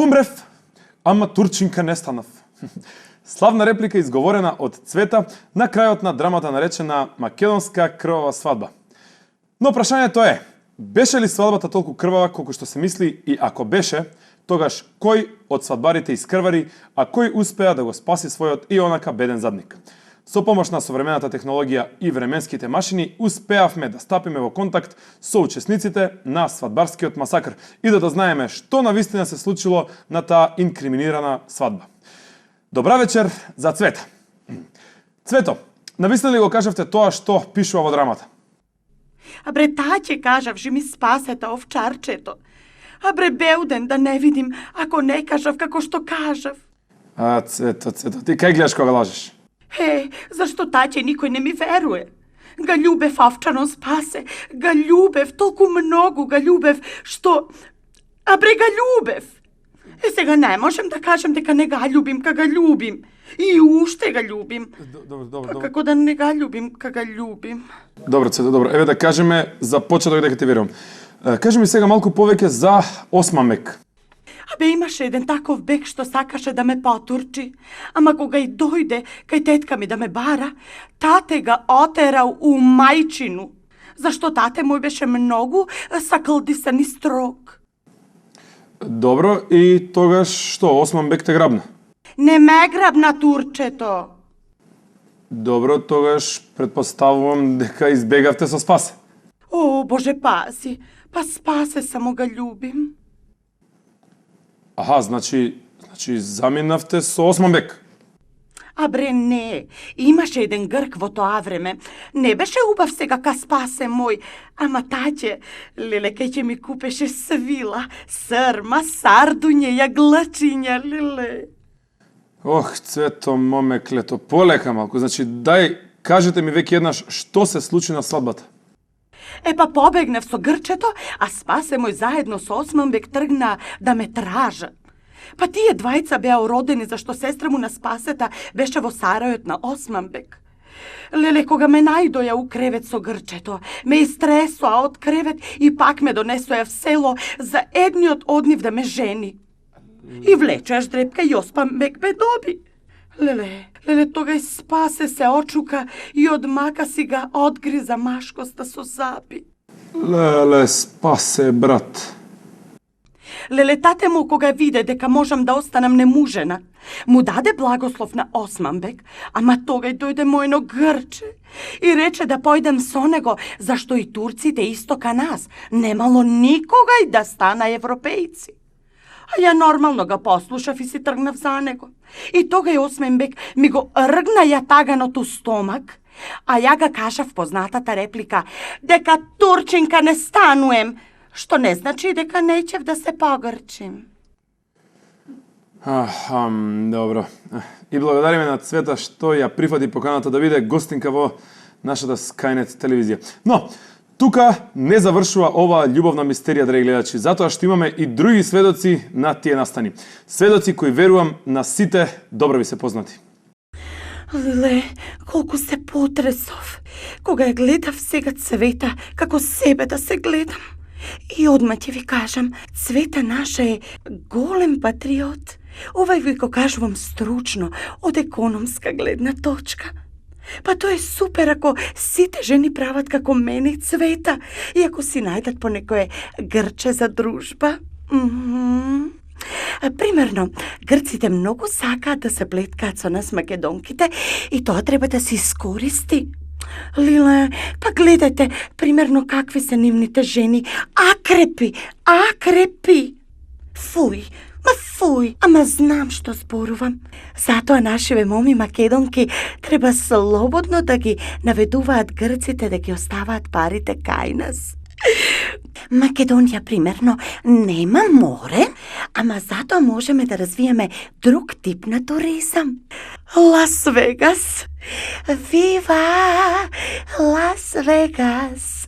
Умрев, ама турчинка не станав. Славна реплика изговорена од Цвета на крајот на драмата наречена Македонска крвава свадба. Но прашањето е, беше ли свадбата толку крвава колку што се мисли и ако беше, тогаш кој од свадбарите искрвари, а кој успеа да го спаси својот и онака беден задник? Со помош на современата технологија и временските машини успеавме да стапиме во контакт со учесниците на свадбарскиот масакр и да знаеме што навистина се случило на таа инкриминирана свадба. Добра вечер за Цвета. Цвето, навистина ли го кажавте тоа што пишува во драмата? Абре, таќе кажавши ми спасете овчарчето. Абре, беуден да не видим, ако не кажав како што кажав. Цвето, ти кај гледаш кога лажеш? Зашто таќе никој не ми веруе? Га љубев овчано спасе, га љубев, толку многу га љубев, што... Абре, га љубев. Сега не можем да кажем дека не га љубим, ка га љубим. И уште га љубим. Добро. Како да не га љубим, ка га љубим. Добро, Цвето, добро. Еве да кажеме за почеток дека ти верувам. Кажи ми сега малку повеќе за Осман бек. Абе, имаше еден таков бек што сакаше да ме потурчи, ама кога и дојде кај тетка ми да ме бара, тате ga отерал у мајчину, зашто тате мој беше многу сакалдисан и строг. Добро, и тогаш што, Осман бек те грабна? Не ме грабна турчето. Добро, тогаш предпоставувам дека избегавте со Спасе. О, Боже пази, па Спасе само га љубим. Аха, значи заминавте со Осман бек. Абре, не, имаше еден грк во тоа време. Не беше убав сега ка Спасе мој, ама таќе, леле, кај ќе ми купеше свила, срма, сардуње, јаглачиња, леле. Ох, Цвето, момеклето, полека малку. Значи, дај, кажете ми веќе еднаш што се случи на свадбата. Па побегнав со грчето, а Спасе мој заедно со Осман бек тргна да ме тражат. Па тие двајца беа уродени зашто сестра му на Спасета беше во сарајот на Осман бек. Леле, кога ме најдоја у кревет со грчето, ме истресоа од кревет и пак ме донесоја в село за едниот од нив да ме жени. И влечеа ждрепка и Осман бек ме доби. Леле, тогај Спасе се очука и од мака си га одгриза машкоста со запи. Леле, Спасе, брат. Леле, тате му кога виде дека можам да останам немужена, му даде благослов на Осман бек, ама тогај дојде мојно грче и рече да појдем со него, зашто и турците исто ка нас немало никогај да стана европејци. А ја нормално га послушав и си тргнав за него. И тогај Осман бек ми го ргна јатаганот у стомак, а ја га кажав познатата реплика дека турчинка не стануем, што не значи дека неќев да се погрчим. Добро. И благодариме на Цвета што ја прифати поканата да биде гостинка во нашата Skynet телевизија. Но, тука не завршува оваа љубовна мистерија, драги гледачи, затоа што имаме и други сведоци на тие настани. Сведоци кои верувам на сите добро ви се познати. Леле, колку се потресов, кога ја гледав сега Цвета, како себе да се гледам. И одма ќе ви кажам, Цвета наша е голем патриот. Овај ви го кажувам стручно, од економска гледна точка. Па тоа е супер ако сите жени прават како мене и Цвета, и ако си најдат по некое грче за дружба. Примерно, грците многу сакаат да се плеткаат со нас македонките и тоа треба да се искористи. Лиле, па гледајте, примерно какви се нивните жени. Акрепи. Фуј, ама знам што зборувам. Затоа нашиве моми македонки треба слободно да ги наведуваат грците да ги оставаат парите кај нас. Македонија, примерно, нема море, ама затоа можеме да развиеме друг тип на туризам. Лас Вегас. Вива Лас Вегас.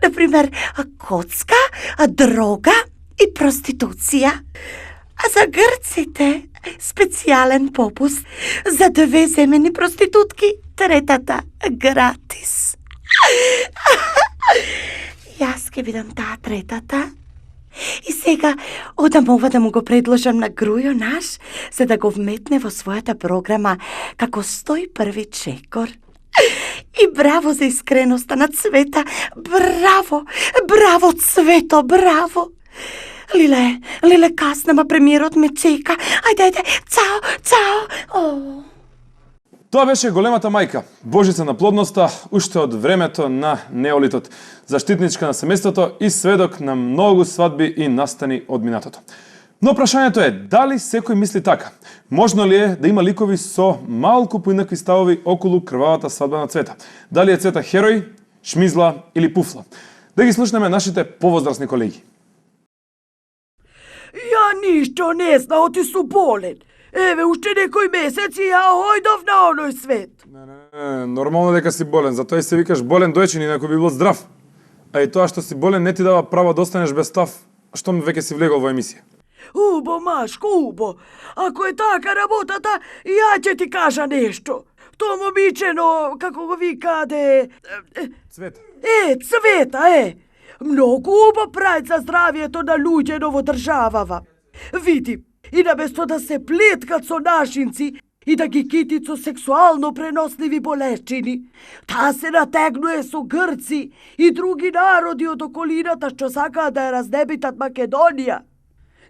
Например, коцка, дрога и проституција. А за грците специјален попуст за 2 земени проститутки, третата гратис. Јас ќе видам таа третата И сега одам ова да му го предложам на Грујо наш, за да го вметне во својата програма како 101 чекор. И браво за искреноста на Цвета. Браво, браво Цвето, браво. Лиле, каснама, премиерот ме чека. Ајде, цао, цао. О. Тоа беше големата мајка, божица на плодноста, уште од времето на неолитот, заштитничка на семејството и сведок на многу свадби и настани од минатото. Но прашањето е, дали секој мисли така? Можно ли е да има ликови со малку поинакви ставови околу крвавата свадба на Цвета? Дали е Цвета херој, шмизла или пуфла? Да ги слушнеме нашите повозрасни колеги. Ја ништо не знам, ти су болен. Еве, уште некој месец и ја ојдов на оној свет. Не, нормално дека си болен, затоа и се викаш болен дојчен, инаку би бил здрав. А и тоа што си болен не ти дава право да останеш без став, штом веќе си влегол во емисија. Убо, Машко, убо. Ако е така работата, ја ќе ти кажа нешто. То момичено, како го викаде... Цвета. Цвета. Многу убав прајд за здравието на луѓето во државава. Види, и наместо да се плеткат со нашинци и да ги китит со сексуално преносливи болешчини, таа се натегнуе со грци и други народи од околината што сакаат да ја разнебитат Македонија.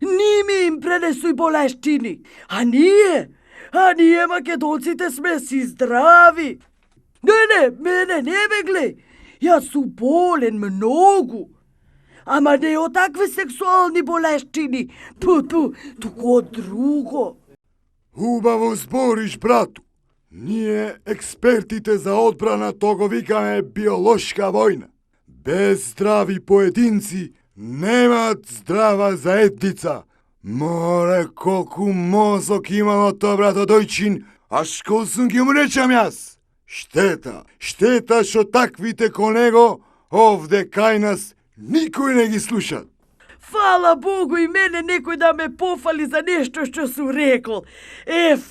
Ними им пренесуј болешчини, а ние македонците сме си здрави. Не, мене не ме глеј, јас су болен многу. Ама не од такви сексуални болешчини, туку од друго. Убаво збориш, брату. Ние, експертите за одбрана, то го викаме биолошка војна. Без здрави поединци немаат здрава заедница. Море, колку мозок имало то, брато Дојчин, а школ сум ги му речам јас. Штета што таквите ко него овде кај нас никој не ги слуша. Фала Богу и мене некој да ме пофали за нешто што су рекол.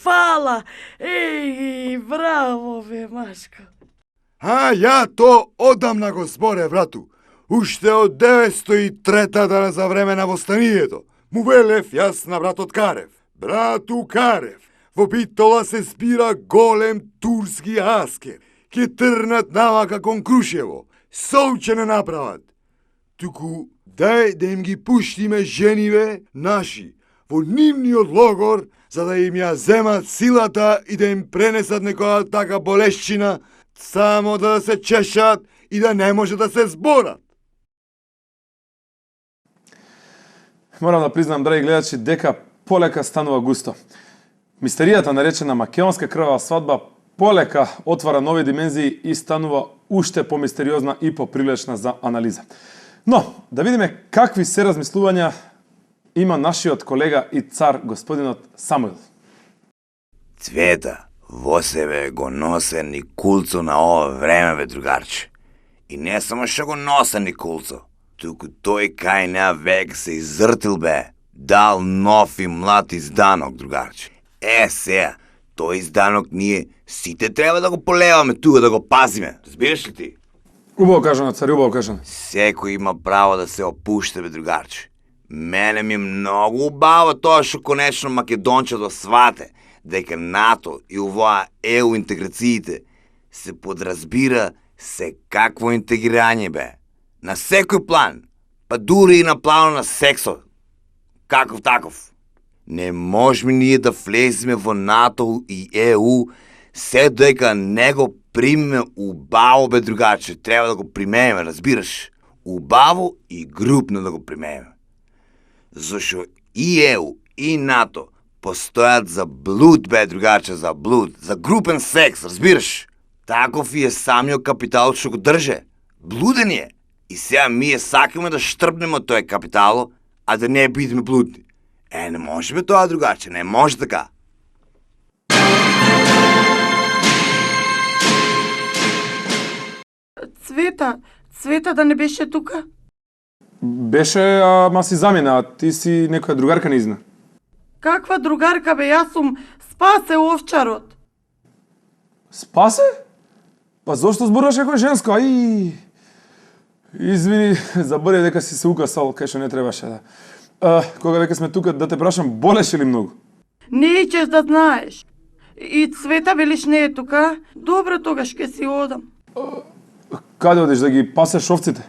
Фала. Браво бе, Машко. А ја то одамна го зборе, брату. Уште од 903-та за време на востанието. Му велев јас на братот Карев. Брату Карев, во Битола се збира голем турски аскер. Ке трнат навака кон Крушево. Соуче не направат. Туку, дај да им ги пуштиме жениве наши во нивниот логор, за да им ја земат силата и да им пренесат некоја така болешчина, само да се чешат и да не може да се зборат. Морам да признам, драги гледачи, дека полека станува густо. Мистеријата наречена македонска крвава свадба полека отвара нови димензии и станува уште помистериозна и поприлечна за анализа. Но, да видиме какви се размислувања има нашиот колега и цар, господинот Самуил. Цвета во себе го носе Никулцо на ова време, бе, другарче. И не само што го носе Никулцо, туку тој кај неа век се изртил, бе. Дал нов и млад изданок, другарче. Сега, тој изданок ние сите треба да го полеваме тука, да го пазиме. Разбираш ли ти? Убаво кажано, цар, убаво кажано. Секој има право да се опушта, бе, другарче. Мене ми е многу убаво тоа што конечно македончето свате дека НАТО и овоа ЕУ интеграциите се подразбира се какво интегрирање, бе. На секој план, па дури и на плано на сексот. Каков таков. Не можеме ние да влеземе во НАТО и ЕУ се дека не го примеме убаво, бе, другарче. Треба да го примеме, разбираш? Убаво и групно да го примеме. Зашо и ЕУ, и НАТО постојат за блуд, бе, другарче, за блуд, за групен секс, разбираш? Таков и е самиот капитал што го држе. Блуден е. И сега ние сакаме да штрпнеме од тој капитал, а да не бидеме блудни. Не можеме тоа, другарче, не може така. Цвета да не беше тука? Беше, ама си замина, а ти си некоја другарка низна. Каква другарка, бе, јас сум Спасе овчарот. Спасе? Па зошто зборуваш како женско? Извини, заборев дека си се укасал, кај што не требаше да. Кога веќе сме тука, да те прашам, болеше ли многу? Не ćeš да знаеш. И Цвета велиш не е тука? Добро, тогаш ке си одам. Каде одиш, да ги пасеш овците?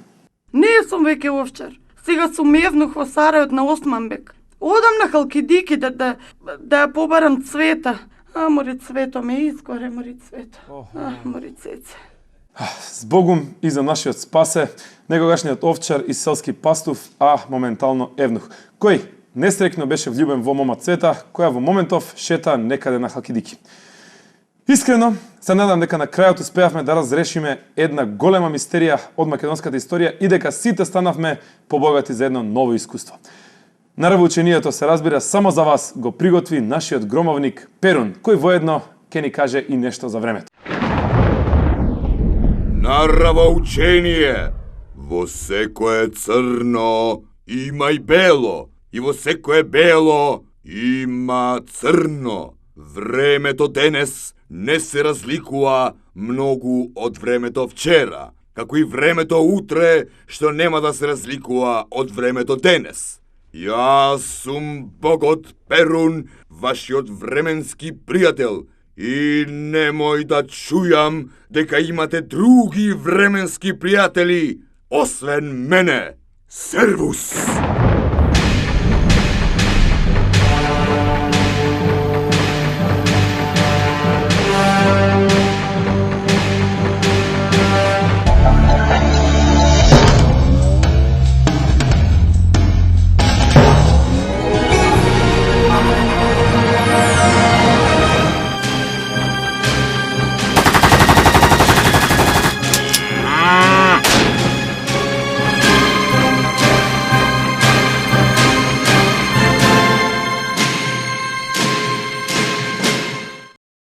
Не сум веќе овчар. Сега сум евнух во Сарајот на Османбек. Одам на Халкидики да ја побарам Цвета. А, мори Цвето ме изгоре, мори Цвето. Мори Цеце. Збогум и за нашиот спасе, некогашниот овчар и селски пастув, а моментално евнух, кој нестрекно беше влюбен во мома Цвета, која во моментов шета некаде на Халкидики. Искрено, се надам дека на крајот успеавме да разрешиме една голема мистерија од македонската историја и дека сите станавме побогати за едно ново искуство. Наравучението се разбира само за вас го приготви нашиот громовник Перун, кој воедно ќе ни каже и нешто за времето. Наравоучение! Во секое црно има и бело, и во секое бело има црно. Времето денес не се разликува многу од времето вчера, како и времето утре, што нема да се разликува од времето денес. Јас сум богот Перун, вашиот временски пријател, и немој да чујам дека имате други временски пријатели, освен мене. Сервус!